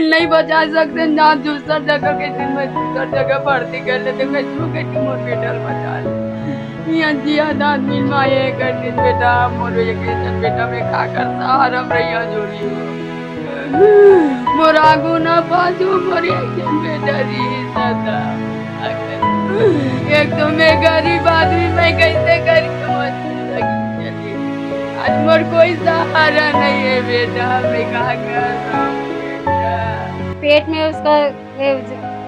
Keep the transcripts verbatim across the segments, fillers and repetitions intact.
नहीं बचा सकते ना, दूसर जगह के दिन में दूसर जगह भर्ती कर लेते, कैसनो के मोर बेटा ल बचा ले। यहाँ जिया आदमी माये कर दिन बेटा, मोर एक जन बेटा में का कर सहारा में रहिया जोड़ी हो। मोर आगू ना पाछू, मोर एक जन बेटा रही सदा। एक तो मैं गरीब आदमी, मैं कैसे करके मोर जिंदगी चली? आज मोर कोई सहारा नहीं है बेटा, मैं का कर रहा हूँ बेटा? पेट में उसका, ए,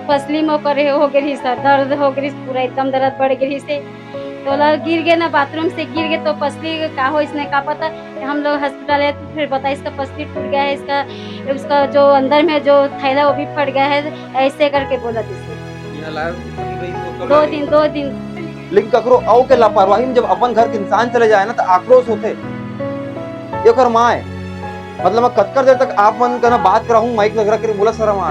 पसली में ओकर हो गे रहिस, दर्द हो गे रहिस, पूरा एकदम दर्द बढ़ गे रहिस हे। तो ओला गिर गे ना, बाथरूम से गिर गे तो पसली का होइस नहीं का पता। हम लोग हॉस्पिटल आए तो फिर बताइस इसका पसली टूट गया है, इसका, उसका जो अंदर में जो थैला वो भी फट गया है, ऐसे करके बोला जिससे। यहाँ लाए हो कितना दिन रही हो, कब दो लाए? दिन, दो दिन। लेकिन ककरो अउ के लापरवाही में जब अपन घर के इंसान चले जाए ना, तो आक्रोश होथे। ये ओकर माँ है। मतलब, मैं कतकर देर तक आप मन कना बात कराहूँ, माइक लग रहा के बोला शर्म आ।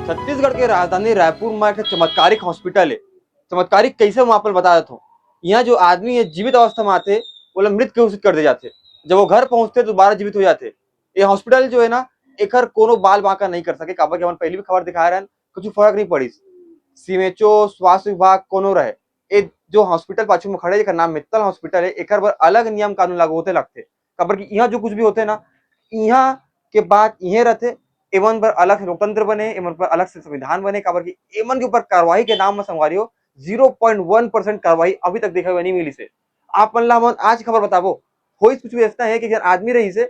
छत्तीसगढ़ के राजधानी रायपुर में एक चमत्कारिक हॉस्पिटल है। चमत्कारिक कैसे, मैं आप मन बता देता हूँ। यहाँ जो आदमी है, जीवित अवस्था में आथे, ओला मृत घोषित कर दे जाथे। जब वो घर पहुंचथे, तो दोबारा जीवित हो जाथे। ये हॉस्पिटल जो है ना, एकर कोनो बाल बांका नहीं कर सके, काबर कि हमन पहले भी खबर दिखाए रहन, कुछ फर्क नहीं पड़िस। सीएमएचओ, स्वास्थ्य विभाग, कोनो रहे, ये जो हॉस्पिटल पाछू में खड़े, जेकर नाम मित्तल हॉस्पिटल है, एकर बर अलग नियम कानून लागू होथे लगथे। काबर कि यहाँ जो कुछ भी होथे ना, यहाँ के बात इहें रथे, एमन बर अलग से लोकतंत्र बने, एमन बर अलग से संविधान बने, काबर कि एमन के ऊपर कार्रवाई के नाम में, संगवारी हो, ज़ीरो पॉइंट वन परसेंट कार्रवाई अभी तक देखे बर नहीं मिलिस हे। आप मन ला हमन आज खबर बताबो, होइस कुछ भी ऐसा है कि जन आदमी रहिस हे,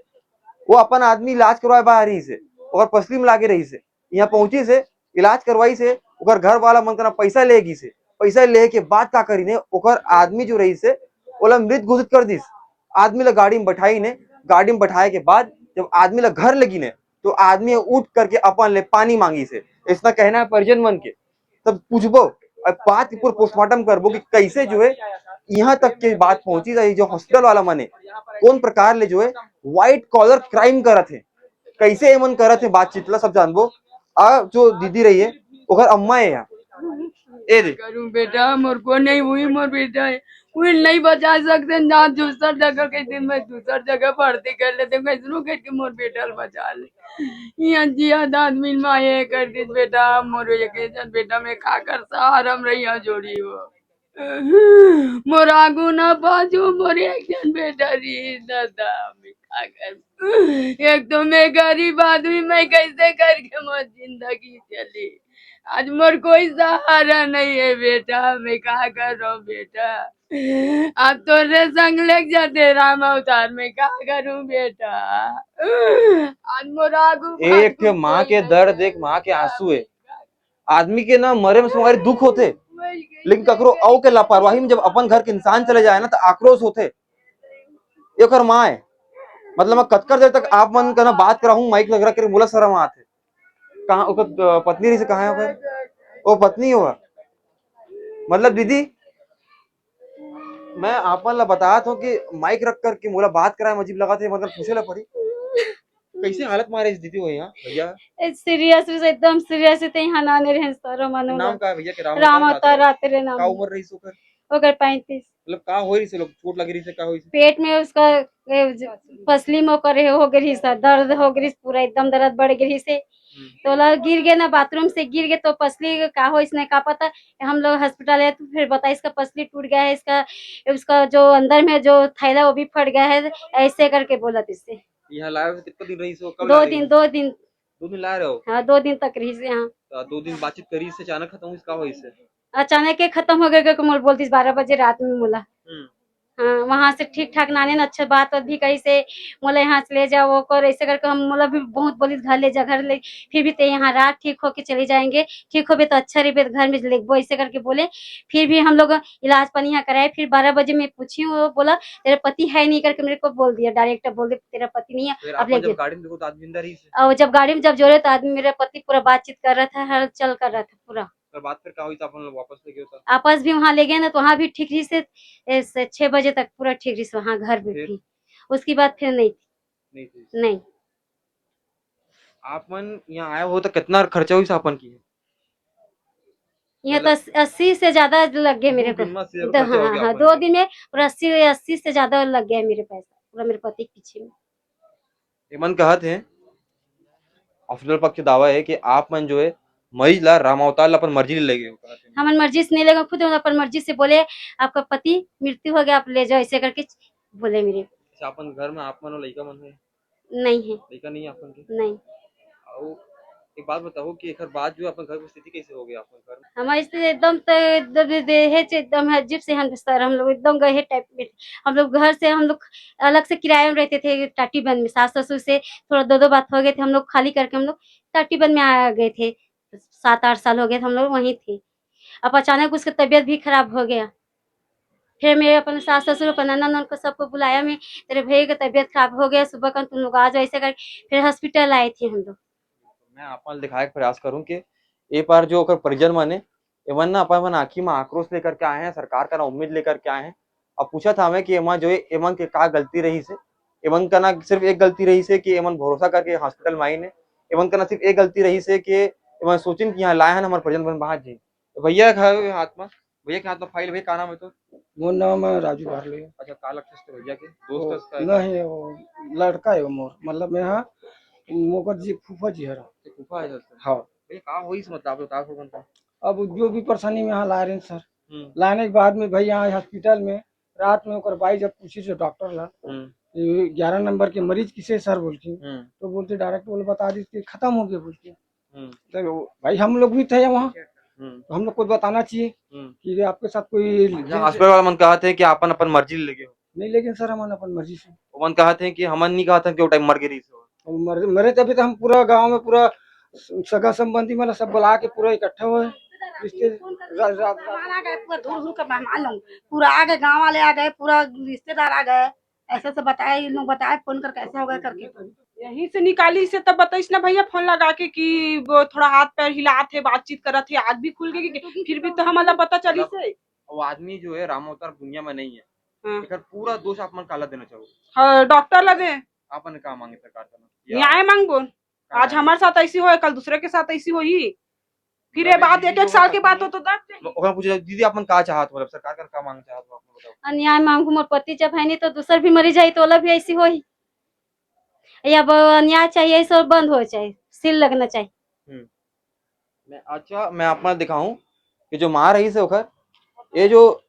वो अपन आदमी इलाज करवाए बाहर रहिस हे, ओकर पसली में लागे रहिस हे, यहाँ पहुंचिस हे, इलाज करवाइस हे, ओकर घर वाला मन करा पैसा ले गिस हे, पैसा ले के बाद का करिन हे, ओकर आदमी जो रहिस हे, ओला मृत घोषित कर दिस। आदमी ला गाड़ी में बैठाइन हे, गाड़ी में बैठाए के बाद जब आदमी ला घर लेगिन हे, तो आदमी उठ करके अपन ले पानी मांगिस हे, ऐसना कहना है परिजन मन के। तब पूछबो, अब बात के पूरा पोस्टमार्टम करबो कि कैसे जो है यहाँ तक के बात पहुंची, ये जो हॉस्पिटल वाला मन हे, कौन प्रकार ले जो है व्हाइट कॉलर क्राइम करत हे, कैसे एमन करत हे, बातचीत ला सब जानबो। आ जो दीदी रही है, ओकर अम्मा है यहाँ। ए दे। करूं बेटा, मोर को नहीं हुई, मोर बेटा है, कोई नहीं बचा सकते ना, दूसर जगह के दिन में दूसर जगह भर्ती कर लेते, कैसनो करके मोर बेटा ल बचा ले। यहाँ जिया आदमी माये कर दिस बेटा, मोर एक जन बेटा में का कर सहारा में रहिया जोड़ी हो। मोर आगू ना पाछू, मोर एक जन बेटा रही दादा, मैं का कर, एक तो मैं गरीब आदमी, मैं कैसे करके मोर जिंदगी चली? आज मोर कोई सहारा नहीं है बेटा, मैं का करूं बेटा? अब तोरे संग लेके जाते राम अवतार, मैं का करूं बेटा? आज मोर आगू एक पाछू ठे माँ कोई के नहीं दर्द, है। एक माँ के आंसू है। आदमी के ना मरे में संगवारी दुख होथे, लेकिन ककरो अउ के लापरवाही में जब अपन घर के इंसान चले जाए ना, तो आक्रोश होथे। ये ओकर माँ है। मतलब, मैं कतकर देर तक आप मन कना बात कराहूँ, माइक लग रहा के बोला शर्म आथे। कहाँ ओकर, अ, पत्नी रही से कहाँ है ओकर? ओ पत्नी होगा। मतलब दीदी, मैं आपन ला बतात हूँ कि माइक रख करके मोला बात कराए में अजीब लगत हे, मतलब पूछे ला पड़ी। कैसे हालत मारे इस दीदी हो यहाँ भैया? ए, सीरियस से, एकदम सीरियस से ते यहाँ ना आने रहे सर, मानो नाम ना। का है भैया के? राम राम अवतार अवतार रात्रे। रात्रे नाम का है। उम्र रही ओकर? ओकर पैंतीस। मतलब का हो रही से लोग, चोट लगी रही से, का हो रही से? पेट में उसका, ए, ज-, पसली में ओकर हो गई रही सर, दर्द हो गई रही, पूरा एकदम दर्द बढ़ गई रही से। हम्म। तो ओला गिर गए ना, बाथरूम से गिर गए तो पसली का हो इसने का पता। हम लोग हॉस्पिटल आए तो फिर बताइस इसका पसली टूट गया है, इसका, उसका जो अंदर में जो थैला वो भी फट गया है, ऐसे करके बोला इससे। यहाँ लाए हो कितना दिन रही सो, कब दो लाए दिन, हो? दो दिन। दो दिन लाए रहे हो? हाँ, दो दिन तक रही से यहाँ। तो दो दिन बातचीत करी से अचानक खत्म हुई, का हुई से? अचानक के खत्म हो गए, क्योंकि मोला बोल दिस बारह बजे रात में मोला। हम्म। हाँ, वहाँ से ठीक ठाक नाने न अच्छा बात वात भी करी से, मोला यहाँ से ले जाओ, वो करो, ऐसे करके हम मोला भी बहुत बोलिस घर ले जा, घर ले, फिर भी ते यहाँ रह, ठीक होके चले जाएंगे, ठीक होबे तो अच्छा रहिबे तो घर में लेगबो, ऐसे करके बोले। फिर भी हम लोग इलाज पानी यहाँ कराए, फिर बारह बजे मैं पूछी हूँ, वो बोला तेरा पति है नहीं करके मेरे को बोल दिया, डायरेक्ट बोल दिया तेरा पति नहीं है, फिर अब आप ले जब गए। गाड़ी में देखो तो आदमी जिंदा रही से? और जब गाड़ी में जब जोड़े तो आदमी, मेरा पति पूरा बातचीत कर रहा था, हलचल कर रहा था पूरा। ओकर बाद फिर का हुई, तो अपन लोग वापस ले गए तो? वापस भी वहाँ ले गए ना, तो वहाँ भी ठीक रही से, ए, से छह बजे तक पूरा ठीक रही से वहाँ घर में फिर? भी। उसके बाद फिर नहीं थी। नहीं थी। नहीं। आप मन यहाँ आए हो तो कितना खर्चा हुई आपन की? यहाँ तो मतलब अस-, अस्सी से ज्यादा लग गए मेरे दो को। दिन में अस्सी हजार दो, खर्चा हो हाँ, गया हाँ, आपन दो का। दिन में पूरा अस्सी, अस्सी से ज्यादा लग गया मेरे पैसा, पूरा मेरे पति के पीछे में। एमन कहत हे, हॉस्पिटल पक्ष दावा है कि आप मन जो है मरीज ला राम अवतार ला अपन मर्जी ले लेगे हो, कहा थे। हमन मर्जी से नहीं लेगे, खुद अपन मर्जी से बोले, "आपका पति मृत्यु हो गया, आप ले जाओ," ऐसे करके बोले मेरे। अच्छा, अपन घर में आप मन और लइका मन है? नहीं है। लइका नहीं है अपन के? नहीं। अउ एक बात बताओ कि एकर बाद जो अपन घर की स्थिति कैसे हो गया अपन घर में? हमारी स्थिति एकदम तो, एकदम दे-, दे-, है चे-, एकदम है, अजीब से हम सर, हम लोग एकदम गए हैं टाइप में। हम लोग घर से, हम लोग अलग से किराए में रहते थे टाटीबंद में, सास ससुर से थोड़ा दो दो बात हो गए थे, हम लोग खाली करके हम लोग टाटीबंद में आ गए थे। सात आठ साल हो गए थे हम लोग वहीं थे। अब अचानक उसका तबीयत भी खराब हो गया। फिर मेरे अपन सास ससुर, अपन ननद, उनको सबको बुलाया मैं, "तेरे भैया का तबीयत खराब हो गया, सुबह का तुम लोग आ जाओ," ऐसे कर फिर हॉस्पिटल आए थे हम लोग। मैं आप मन दिखाए के प्रयास करूं कि ए पार जो ओकर परिजन मन हे, एमन ना अपन, अपन आँखी में आक्रोश लेकर के आए हैं, सरकार करा उम्मीद लेकर के आए हैं। अब पूछत हवं कि एमा जो हे, एमन के का गलती रहिस हे? एमन करा सिर्फ एक गलती रहिस हे कि एमन भरोसा करके हॉस्पिटल में आइन हे। एमन करा सिर्फ एक गलती रहिस हे कि एमन सोचिन कि यहाँ लाए हन, हमर परिजन मन बाहर जी। तो भैया का हाथ में, भैया के हाथ में फाइल, भैया का नाम है तो? मोर नाम है राजू भारले। अच्छा, का लगथे भैया के? दोस्त वो, है इसका? नहीं, वो लड़का है वो मोर, मतलब मैं हाँ, मोकर जी, फूफा जी हरा। अच्छा, फूफा है सर? हाँ। भैया, का होइस, मतलब आप लोग का हो बनता? अब जो भी परेशानी में यहाँ ला रहे हैं सर, हम्म। लाने के बाद में भैया यहाँ हॉस्पिटल में रात में ओकर बाई जब पूछी से डॉक्टर ला, हम्म। ये ग्यारह नंबर के मरीज किसे सर बोल के, हम्म। तो बोलते डायरेक्ट बोले बता दी कि खत्म हो गया बोल के। हम्म। तो भाई हम लोग भी थे वहाँ, हम्म। तो हम लोग को बताना चाहिए हम्म। कि ये आपके साथ कोई अच्छा, हॉस्पिटल वाला मन कहा थे कि आपन अपन मर्जी ले लेगे हो। नहीं, लेकिन सर हमन अपन मर्जी से। ओमन कहा थे कि हमन नहीं कहा था कि वो टाइम मर गए रही से। वो मर, मरे तभी तो हम पूरा गांव में पूरा सगा संबंधी मतलब सब बुला के पूरा इकट्ठा हुए। रिश्ते-, रा-, रा-, मेहमान आ गए, पूरा दूर दूर का मेहमान लोग, पूरा आ गए, गांव वाले आ गए, पूरा रिश्तेदार आ गए। ऐसे से बताए, इन लोग बताए फोन करके, ऐसा हो गया करके। यहीं से निकाली से तब बताइस ना भैया, फोन लगा के कि वो थोड़ा हाथ पैर हिलात हे, बातचीत करत हे, आँख भी खुल गई, कि फिर भी तो हमला पता चली से। वो आदमी जो है राम अवतार दुनिया में नहीं है। हाँ। एकर पूरा दोष आप मन काला देना चाहो? हाँ, डॉक्टर ला दे। आपन का मांगे सरकार से? न्याय मांगबो। आज हमारे साथ ऐसी होय, कल दूसरे के साथ ऐसी होही। फिर ये बात एक एक साल के बाद हो तो दर्द चाहिए। ओकरा पूछे, "दीदी, आप मन का चाहत हो? मतलब, सरकार का का मांग चाहत हो, आप मन बताओ।" अन्याय मांगू, मोर पति जब है नहीं तो दूसर भी मरी जाई तो ओला भी ऐसी होही। या ब-, अन्याय चाहिए, ऐसे बंद हो चाहिए, सील लगना चाहिए। हम्म। मैं, अच्छा, मैं आप मन दिखाऊं कि जो मार रही से ओकर, ये जो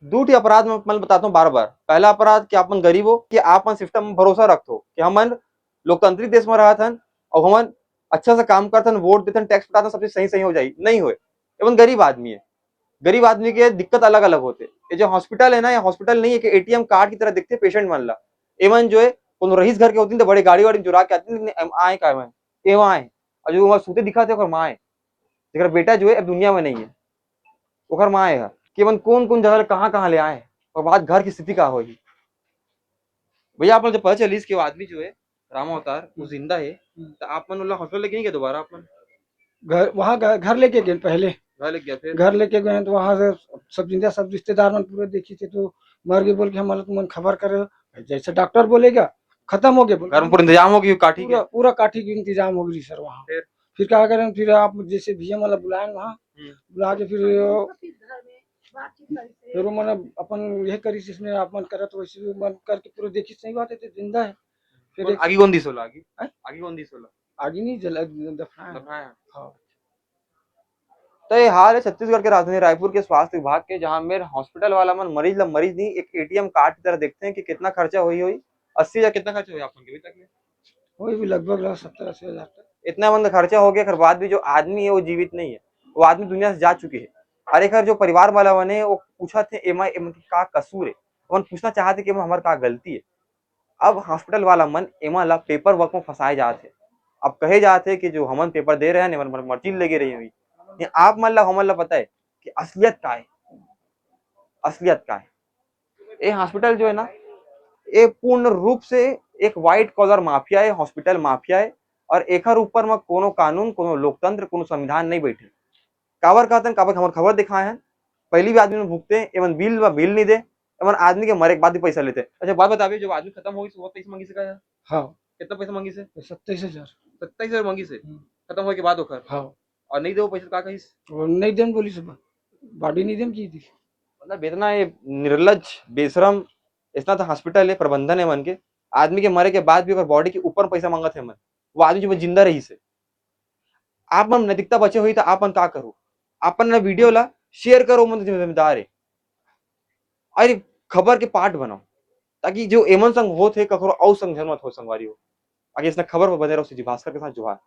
दू ठी अपराध मैं, मैं बताता हूँ बार-बार। पहला अपराध कि आप मन गरीब हो, कि आप मन सिस्टम में भरोसा रखथो कि हमन लोकतांत्रिक देश में रहत हन अउ हमन अच्छा से काम करथन, वोट देथन, टैक्स पटाथन, सब चीज सही सही हो जाही। नहीं होय, एमन गरीब आदमी है। गरीब आदमी के दिक्कत अलग-अलग होथे। ये जो हॉस्पिटल है ना, ये हॉस्पिटल नहीं है कि एटीएम कार्ड की तरह देखथे पेशेंट मन ला। एमन जो है कोनो रईस घर के होतिन तो बड़े गाड़ी वाड़ी में जुरा के आतिन, लेकिन एम-, आए का एमन, एमा आए। और जो वहाँ सूते दिखा थे ओकर माँ है, जेकर बेटा जो है अब दुनिया में नहीं है। ओकर माँ हे कि एमन कोन-कोन जगह ले कहाँ-कहाँ ले आए हे, ओकर बाद घर की स्थिति का होही। भैया, आप मन जब पता चलिस कि वो आदमी जो है राम अवतार, वो हम्म। जिंदा है, हम्म। तो आप मन ओला हॉस्पिटल लेके नहीं गए दोबारा आप मन? घर, वहाँ घर, घर लेके गए पहले। घर लेके गए फिर? घर लेके गए तो वहाँ से सब जिंदा, सब रिश्तेदार मन पूरे देखी थे तो मर गए बोल के हमला तुमन खबर करे हो। जैसे डॉक्टर बोलेगा, खत्म हो गया बोल। घर में पूरा इंतजाम हो गया, काठी के? पूरा, पूरा काठी के इंतजाम हो गई सर वहाँ। फिर? फिर का करें, फिर आप जैसे भैया वाला बुलाए वहाँ, हम्म। बुला के फिर, फिर वो मन अपन ये करी, जिसने आप मन करत वैसे भी मन करके पूरा देखी, सही बात है, तो जिंदा है। फिर कौन, एक आगी कौन दिस ओला? आगी? हैं? आगी कौन दिस ओला? आगी नहीं जला, दफनाया। दफनाया। हाँ। तो ये हाल है छत्तीसगढ़ के राजधानी रायपुर के स्वास्थ्य विभाग के, जहाँ मेर हॉस्पिटल वाला मन मरीज ला मरीज नहीं, एक एटीएम कार्ड की तरह देखते हैं कि कितना खर्चा हुई हुई, अस्सी हजार कितना खर्चा हुआ आप मन के अभी तक में? वही भी लगभग लगा सत्तर अस्सी हजार तक। इतना मन का खर्चा हो गया, एकर बाद भी जो आदमी है वो जीवित नहीं है, वो आदमी दुनिया से जा चुकी है। और एकर जो परिवार वाला मन है वो पूछत हे एमा, एमा का कसूर है, ओमन पूछना चाहते कि एमा हमार का गलती है। अब हॉस्पिटल वाला मन एमा ला पेपर वर्क में फंसाए जात हे। अब कहे जात हे कि जो हमन पेपर दे रहे हैं, एमन मर-, मर्जी लेगे रही हुई। ये आप मन ला, हमन ला पता है कि असलियत का है, असलियत का है। ये हॉस्पिटल जो है ना, ये पूर्ण रूप से एक व्हाइट कॉलर माफिया है, हॉस्पिटल माफिया है। और एकर ऊपर में कोनो कानून, कोनो लोकतंत्र, कोनो संविधान नहीं बैठे। काबर कहतन, काबर हमर खबर दिखाए हैं, पहली भी आदमी में भुगते, एमन बिल व बिल नहीं दे, एमन आदमी के मरे के बाद भी पैसा लेते। अच्छा, बात बताबे, जब आदमी खत्म होइस, वो पैसा मांगिस का? हाँ। कितना पैसा मांगिस? सत्ताईस हजार। सत्ताईस हजार मांगिस? हम्म। खत्म होए के बाद ओकर? हाँ। और नहीं दे वो पैसा, का कहिस? वो नहीं देन बोलिस, बॉडी नहीं देन की थी। मतलब, इतना ये निर्लज, बेशरम, इतना तो हॉस्पिटल है, प्रबंधन है मन के, आदमी के मरे के बाद भी ओकर बॉडी के ऊपर पैसा मांगत है मन। वो आदमी जो जिंदा रहिस हे। आप मन नैतिकता बचे होही त आप मन का करो, अपन ना वीडियो ला शेयर करो, मन जिम्मेदार हे। अरे, खबर के पार्ट बनाओ, ताकि जो एमन संग होत हे ककरो अउ संग झन मत हो संगवारी हो। आगे इसने खबर पर बने रहो। सीजी भास्कर के साथ जोहार।